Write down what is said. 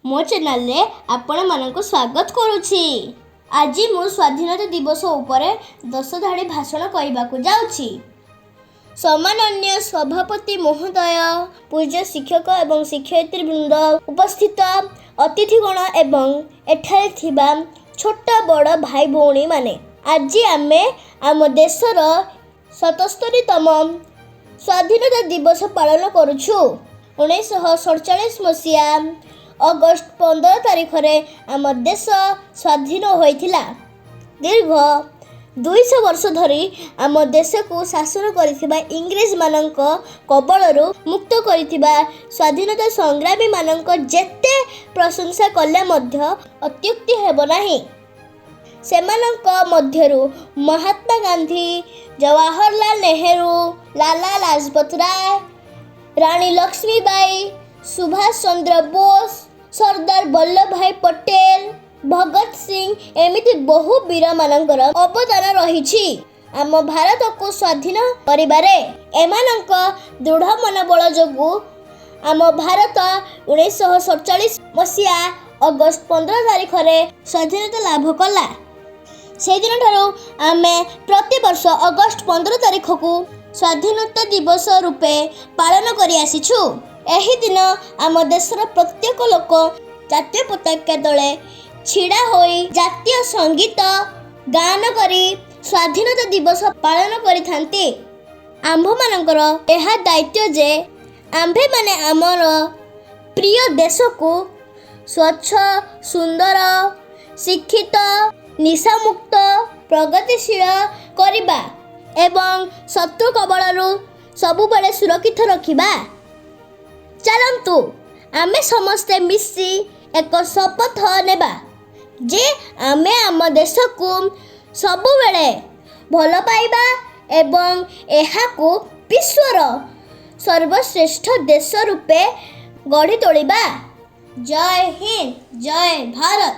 ମୋ ଚ୍ୟାନେଲରେ ଆପଣମାନଙ୍କୁ ସ୍ୱାଗତ କରୁଛି। ଆଜି ମୁଁ ସ୍ୱାଧୀନତା ଦିବସ ଉପରେ 10 ଧାଡ଼ି ଭାଷଣ କହିବାକୁ ଯାଉଛି। ସମ୍ମାନନୀୟ ସଭାପତି ମହୋଦୟ, ପୂଜ୍ୟ ଶିକ୍ଷକ ଏବଂ ଶିକ୍ଷୟିତ୍ରୀ ବୃନ୍ଦ, ଉପସ୍ଥିତ ଅତିଥିଗଣ ଏବଂ ଏଠାରେ ଥିବା ଛୋଟ ବଡ଼ ଭାଇ ଭଉଣୀମାନେ, ଆଜି ଆମେ ଆମ ଦେଶର 77ତମ ସ୍ୱାଧୀନତା ଦିବସ ପାଳନ କରୁଛୁ। 1947 ମସିହା ଅଗଷ୍ଟ 15 ତାରିଖରେ ଆମ ଦେଶ ସ୍ୱାଧୀନ ହୋଇଥିଲା। ଦୀର୍ଘ 200 ବର୍ଷ ଧରି ଆମ ଦେଶକୁ ଶାସନ କରିଥିବା ଇଂରେଜମାନଙ୍କ କବଳରୁ ମୁକ୍ତ କରିଥିବା ସ୍ୱାଧୀନତା ସଂଗ୍ରାମୀମାନଙ୍କ ଯେତେ ପ୍ରଶଂସା କଲେ ମଧ୍ୟ ଅତ୍ୟୁକ୍ତି ହେବ ନାହିଁ। ସେମାନଙ୍କ ମଧ୍ୟରୁ ମହାତ୍ମା ଗାନ୍ଧୀ, ଜବାହରଲାଲ ନେହେରୁ, ଲାଲା ଲାଜପତ ରାୟ, ରାଣୀ ଲକ୍ଷ୍ମୀବାଇ, ସୁଭାଷ ଚନ୍ଦ୍ର ବୋଷ, ସର୍ଦ୍ଦାର ବଲ୍ଲଭ ଭାଇ ପଟେଲ, ଭଗତ ସିଂ, ଏମିତି ବହୁ ବୀରମାନଙ୍କର ଅବଦାନ ରହିଛି ଆମ ଭାରତକୁ ସ୍ୱାଧୀନ କରିବାରେ। ଏମାନଙ୍କ ଦୃଢ଼ ମନୋବଳ ଯୋଗୁଁ ଆମ ଭାରତ 1947 ମସିହା ଅଗଷ୍ଟ 15 ତାରିଖରେ ସ୍ୱାଧୀନତା ଲାଭ କଲା। ସେହିଦିନଠାରୁ ଆମେ ପ୍ରତିବର୍ଷ ଅଗଷ୍ଟ 15 ତାରିଖକୁ ସ୍ୱାଧୀନତା ଦିବସ ରୂପେ ପାଳନ କରି ଆସିଛୁ। ଏହି ଦିନ ଆମ ଦେଶର ପ୍ରତ୍ୟେକ ଲୋକ ଜାତୀୟ ପତାକା ତଳେ ଛିଡ଼ା ହୋଇ ଜାତୀୟ ସଙ୍ଗୀତ ଗାନ କରି ସ୍ୱାଧୀନତା ଦିବସ ପାଳନ କରିଥାନ୍ତି। ଆମ୍ଭମାନଙ୍କର ଏହା ଦାୟିତ୍ୱ ଯେ ଆମ୍ଭେମାନେ ଆମର ପ୍ରିୟ ଦେଶକୁ ସ୍ୱଚ୍ଛ, ସୁନ୍ଦର, ଶିକ୍ଷିତ, ନିଶାମୁକ୍ତ, ପ୍ରଗତିଶୀଳ କରିବା ଏବଂ ଶତ୍ରୁ କବଳରୁ ସବୁବେଳେ ସୁରକ୍ଷିତ ରଖିବା। ଚାଲନ୍ତୁ, ଆମେ ସମସ୍ତେ ମିଶି ଏକ ଶପଥ ନେବା ଯେ ଆମେ ଆମ ଦେଶକୁ ସବୁବେଳେ ଭଲ ପାଇବା ଏବଂ ଏହାକୁ ବିଶ୍ୱର ସର୍ବଶ୍ରେଷ୍ଠ ଦେଶ ରୂପେ ଗଢ଼ି ତୋଳିବା। ଜୟ ହିନ୍ଦ, ଜୟ ଭାରତ।